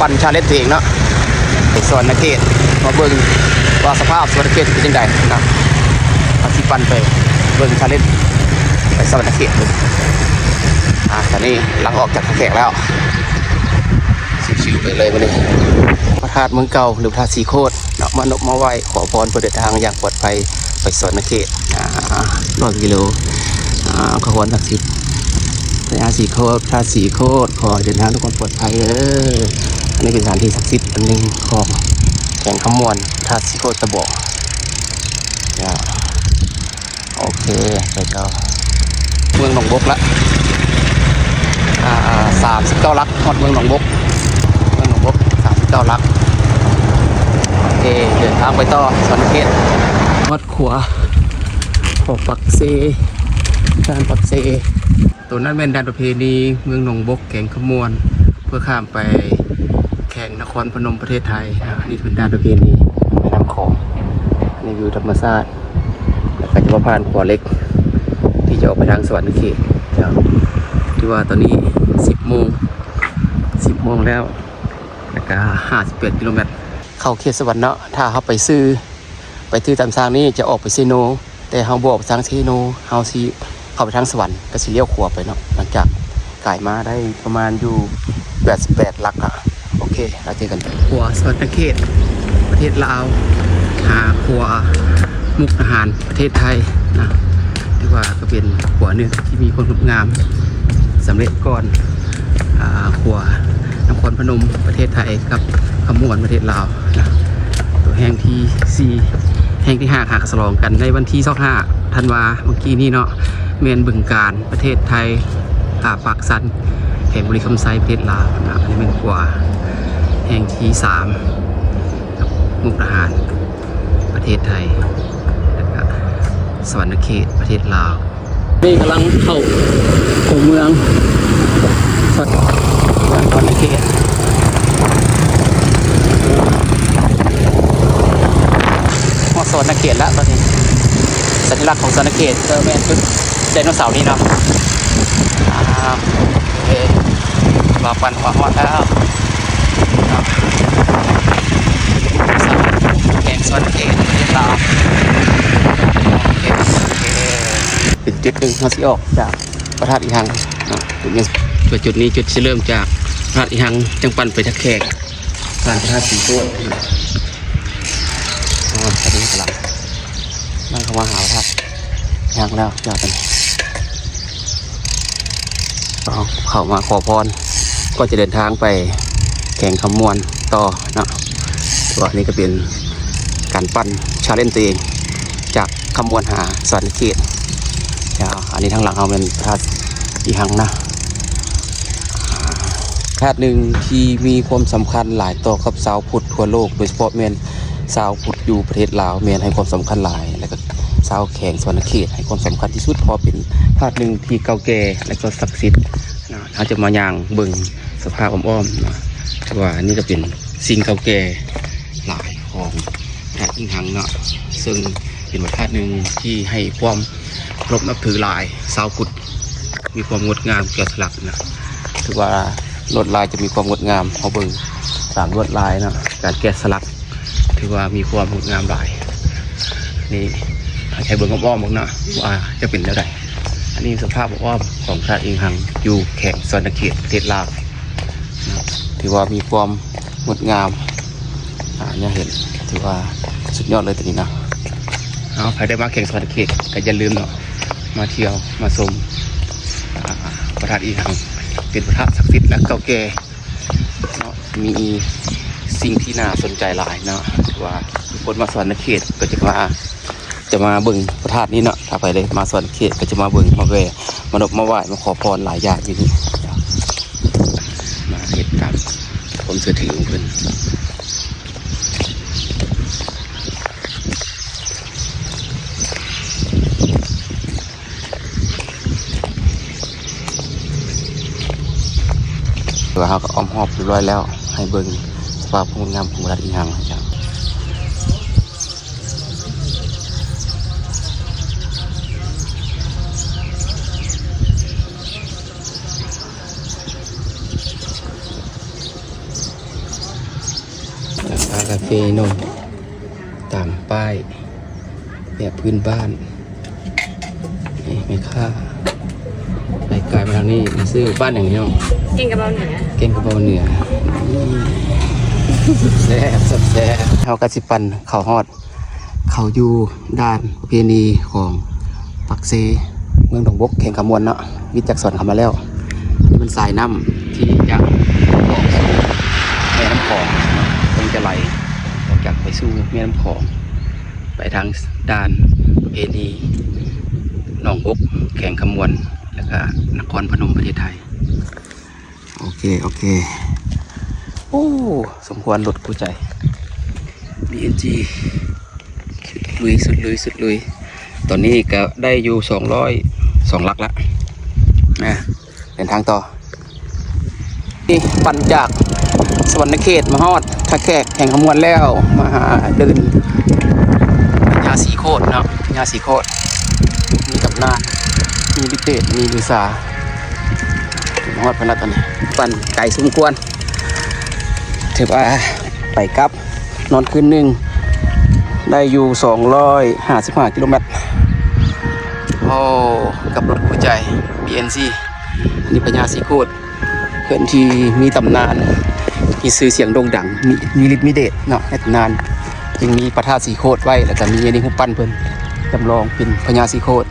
ປັ່ນ challenge ຕົວເອງເນາະ ໄປສະຫວັນນະເຂດ ມາເບິ່ງວ່າສະພາບສະຫວັນນະເຂດເປັນຈັ່ງໃດເນາະ. ເຮົາຊິປັ່ນໄປເບິ່ງ challenge ໄປສະຫວັນນະເຂດເບິ່ງ. ອ່າ ຕອນນີ້ຫຼັງອອກຈາກທ່າແຂກແລ້ວ ຊິວໆໄປເລີຍມື້ນີ້. ພະທາດເມືອງເກົ່າ ຫຼື ພະທາດສີໂຄດເນາະ ມານົບມາໄຫວ້ຂໍພອນເພື່ອເດີນທາງຢ່າງປອດໄພໄປສະຫວັນນະເຂດ ອ່າ ຮ້ອຍກິໂລ ອ່າ ຂໍພອນສັກສິດ ພະຍາສີໂຄດ ພະທາດສີໂຄດ ຂໍໃຫ້ເດີນທາງດ້ວຍຄວາມປອດໄພເດີ. ອັນນີ້ເປັນສະຖານທີ່ສັກສິດອັນໜຶ່ງຂອງແຂວງຄຳມ່ວນ ພະທາດສີໂຄດຕະບອງ. ໂອເຄ ໄປຕໍ່ເມືອງໜອງບົກລະ ອ່າ ສາມສິບເກົ້າຫຼັກ ຮອດເມືອງໜອງບົກ ເມືອງໜອງບົກ ສາມສິບເກົ້າຫຼັກ. ໂອເຄ ເດີນທາງໄປຕໍ່ສະຫວັນນະເຂດ ຮອດຂົວ ຂົວປາກເຊ ດ່ານປາກເຊ. ໂຕນັ້ນແມ່ນດ່ານປະເພນີເມືອງໜອງບົກ ແຂວງຄຳມ່ວນ ເພື່ອຂ້າມໄປແຂວງນະຄອນພະນົມ ປະເທດໄທ. ອັນນີ້ເປັນດ່ານປະເພນີແມ່ນ້ຳຂອງ. ອັນນີ້ວິວທຳມະຊາດ ແລ້ວກໍຈະມາຜ່ານຂົວເຫຼັກ ທີ່ຈະອອກໄປທາງສະຫວັນນະເຂດ. ຖືວ່າຕອນນີ້ສິບໂມງ ສິບໂມງແລ້ວ ແລ້ວກໍຫ້າສິບແປດກິໂລແມັດ ເຂົ້າເຂດສະຫວັນເນາະ. ຖ້າເຮົາໄປຊື່ ໄປຊື່ຕາມທາງນີ້ຈະອອກໄປເຊໂນ ແຕ່ເຮົາບໍ່ອອກໄປທາງເຊໂນ ເຮົາຊິເຂົ້າໄປທາງສະຫວັນ ກໍຊິລ້ຽວຂວາໄປເນາະ. ຫຼັງຈາກກາຍມາໄດ້ປະມານຢູ່ແປດສິບແປດຫຼັກອະ ໂອເຄ ແລ້ວເຈີກັນ. ຂົວສະຫວັນນະເຂດ ປະເທດລາວ ຫາຂົວມຸກດາຫານ ປະເທດໄທນະ ຖືວ່າກໍເປັນຂົວໜຶ່ງທີ່ມີຄວາມງົດງາມ ສຳເລັດກ່ອນ ອ່າ ຂົວນະຄອນພະນົມ ປະເທດໄທ ກັບຄຳມ່ວນ ປະເທດລາວນະ. ໂຕແຫ່ງທີສີ່ ແຫ່ງທີຫ້າ ຫາກະສະຫຼອງກັນໃນວັນທີຊາວຫ້າທັນວາ ມື້ກີ້ນີ້ເນາະ ແມ່ນບຶງການ ປະເທດໄທ, ທ່າປາກຊັນ ແຂວງບໍລິຄຳໄຊ ປະເທດລາວນະ. ອັນນີ້ແມ່ນຂົວແຫ່ງທີສາມ ກັບມຸກດາຫານ ປະເທດໄທ ແລ້ວກະສະຫວັນນະເຂດ ປະເທດລາວ. ນີ້ກຳລັງເຂົ້າໂຂງເມືອງ ເມືອງສະຫວັນນະເຂດ ຮອດສະຫວັນນະເຂດແລ້ວຕອນນີ້. ສັນຍະລັກຂອງສະຫວັນນະເຂດກໍແມ່ນຈຸດໄດໂນເສົານີ້ເນາະ. ອ່າ ໂອເຄ ບ່າວປັນຮອດແລ້ວ ແຂວງສະຫວັນນະເຂດ ປະເທດລາວ. ໂອເຄ ເປັນຈຸດໜຶ່ງ ເຮົາຊິອອກຈາກພະທາດອີຮັງເນາະ. ຈຸດນີ້ ຈຸດນີ້ ຈຸດຊິເລີ່ມຈາກພະທາດອີຮັງ ຈັ່ງປັ່ນໄປທ່າແຂກ ຜ່ານພະທາດສີໂຄດ. ອໍ ຕອນນີ້ກຳລັງ ກຳລັງເຂົ້າມາຫາພະທາດອີຮັງແລ້ວ ຈອດກັນ. ເຂົ້າມາຂໍພອນ ກໍຈະເດີນທາງໄປແຂວງຄຳມ່ວນຕໍ່ເນາະ. ແຕ່ວ່າອັນນີ້ກໍເປັນການປັ່ນ challenge ຕົວເອງ ຈາກຄຳມ່ວນຫາສະຫວັນນະເຂດ. ອັນນີ້ທາງຫຼັງເຮົາແມ່ນພະທາດອີຮັງນະ. ພະທາດໜຶ່ງທີ່ມີຄວາມສຳຄັນຫຼາຍຕໍ່ກັບຊາວພຸດທົ່ວໂລກ ໂດຍສະເພາະແມ່ນຊາວພຸດຢູ່ປະເທດລາວ ແມ່ນໃຫ້ຄວາມສຳຄັນຫຼາຍ ແລະ ກໍຊາວແຂວງສະຫວັນນະເຂດໃຫ້ຄວາມສຳຄັນທີ່ສຸດ ເພາະເປັນພະທາດໜຶ່ງທີ່ເກົ່າແກ່ ແລະ ກໍສັກສິດເນາະ. ເຮົາຈະມາຍ່າງເບິ່ງສະພາບອ້ອມໆເນາະ ຖືວ່າອັນນີ້ກໍເປັນສິ່ງເກົ່າແກ່ຫຼາຍຂອງພະທາດອີຮັງເນາະ ເຊິ່ງເປັນພະທາດໜຶ່ງທີ່ໃຫ້ຄວາມເຄົາລົບນັບຖືຫຼາຍ ຊາວພຸດ ມີຄວາມງົດງາມແກະສະຫຼັກນະ ຖືວ່າລວດລາຍຈະມີຄວາມງົດງາມ. ເຮົາເບິ່ງຕາມລວດລາຍເນາະ ການແກະສະຫຼັກ ຖືວ່າມີຄວາມງົດງາມຫຼາຍ. ນີ້ໃຫ້ເບິ່ງອ້ອມໆເບິ່ງເນາະ ວ່າຈະເປັນແນວໃດ. ອັນນີ້ສະພາບອ້ອມຂອງພະທາດອີຮັງ ຢູ່ແຂວງສະຫວັນນະເຂດ ປະເທດລາວເນາະ ຖືວ່າມີຄວາມ ງົດງາມ ອາ ແນວເຫັນ ຖືວ່າສຸດຍອດເລີຍໂຕນີ້ເນາະ. ເອົາ ໃຜໄດ້ມາແຂວງສະຫວັນນະເຂດ ກໍຢ່າລືມເນາະ ມາທ່ຽວ ມາຊົມ ອາ ພະທາດອີຮັງ ເປັນພະທາດສັກສິດ ແລະ ເກົ່າແກ່ເນາະ ມີສິ່ງທີ່ໜ້າສົນໃຈຫຼາຍເນາະ. ຖືວ່າຄົນມາສະຫວັນນະເຂດ ກໍຈະມາ ຈະມາເບິ່ງພະທາດນີ້ເນາະ. ຖ້າໃຜໄດ້ມາສະຫວັນນະເຂດ ກໍຈະມາເບິ່ງ ມາແວ່ ມານົບມາໄຫວ້ ມາຂໍພອນຫຼາຍຢ່າງຢູ່ນີ້ ມາເຮັດຕາມຄວາມເຊື່ອຖືຂອງເພິ່ນ. ເຮົາກໍອ້ອມຮອບຮຽບຮ້ອຍແລ້ວ ໃຫ້ເບິ່ງສະພາບຄວາມງົດງາມຂອງວັດອີຮັງເຈົ້າ. ເ ກາເຟນົມຕາມປ້າຍແບບພື້ນບ້ານ. ນີ້ແມ່ຄ້າໄປກາຍມາທາງນີ້ ມາຊື້ບ້ານຫຍັງນີ້ເນາະ? ແກງກະເບົາເໜືອ ແກງກະເບົາເໜືອ ແຊບໆ. ເຮົາກະຊິປັ່ນເຂົ້າຮອດ ເຂົ້າຢູ່ດ່ານປະເພນີຂອງປາກເຊ ເມືອງໜອງບົກ ແຂວງຄຳມ່ວນເນາະ. ວິດຈາກສວນເຂົ້າມາແລ້ວ ນີ້ມັນສາຍນ້ຳທີ່ຈະອອກສູ່ແມ່ນ້ຳຂອງ ເຊິ່ງຈະໄຫຼອອກຈາກໄປສູ່ແມ່ນ້ຳຂອງ ໄປທາງດ່ານປະເພນີໜອງບົກ ແຂວງຄຳມ່ວນ ແລ້ວກະນະຄອນພະນົມ ປະເທດໄທ. ໂອເຄ ໂອເຄ. ໂອ້ ສົມຄວນລົດຄູ່ໃຈ ບີເອັນຈີ ລຸຍ ສຸດລຸຍ ສຸດລຸຍ. ຕອນນີ້ກະໄດ້ຢູ່ສອງຮ້ອຍ ສອງຫຼັກລະນະ ເດີນທາງຕໍ່. ນີ້ປັ່ນຈາກສະຫວັນນະເຂດມາຮອດທ່າແຂກ ແຂວງຄຳມ່ວນແລ້ວ ມາຫາເດີ່ນພະຍາສີໂຄດເນາະ ພະຍາສີໂຄດ ມີຕຳນານ ມີລິດເດດ ມີລືຊາ. ມາຮອດພຸ້ນລະຕອນນີ້ ປັ່ນໄກສົມຄວນ ຖືວ່າໄປກັບ ນອນຄືນໜຶ່ງໄດ້ຢູ່ສອງຮ້ອຍຫ້າສິບຫ້າກິໂລແມັດ. ໂອ້ ກັບລົດຄູ່ໃຈ ບີເອັນຊີ ອັນນີ້ພະຍາສີໂຄດ ເພິ່ນທີ່ມີຕຳນານ ມີຊື່ສຽງໂດ່ງດັງ ມີ ມີລິດມີເດດເນາະ ໃນຕຳນານ ຈຶ່ງມີພະທາດສີໂຄດໄວ້ ແລ້ວກະມີອັນນີ້ຮູບປັ້ນເພິ່ນຈຳລອງເປັນພະຍາສີໂຄດ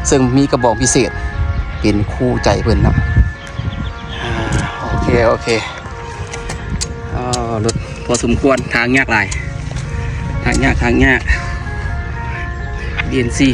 ເຊິ່ງມີກະບອງພິເສດເປັນຄູ່ໃຈເພິ່ນເນາະ. ໂອເຄ ໂອເຄ. ອໍ ລົດພໍສົມຄວນ ທາງຍາກຫຼາຍ ທາງຍາກ ທາງຍາກ ບີເອັນຊີ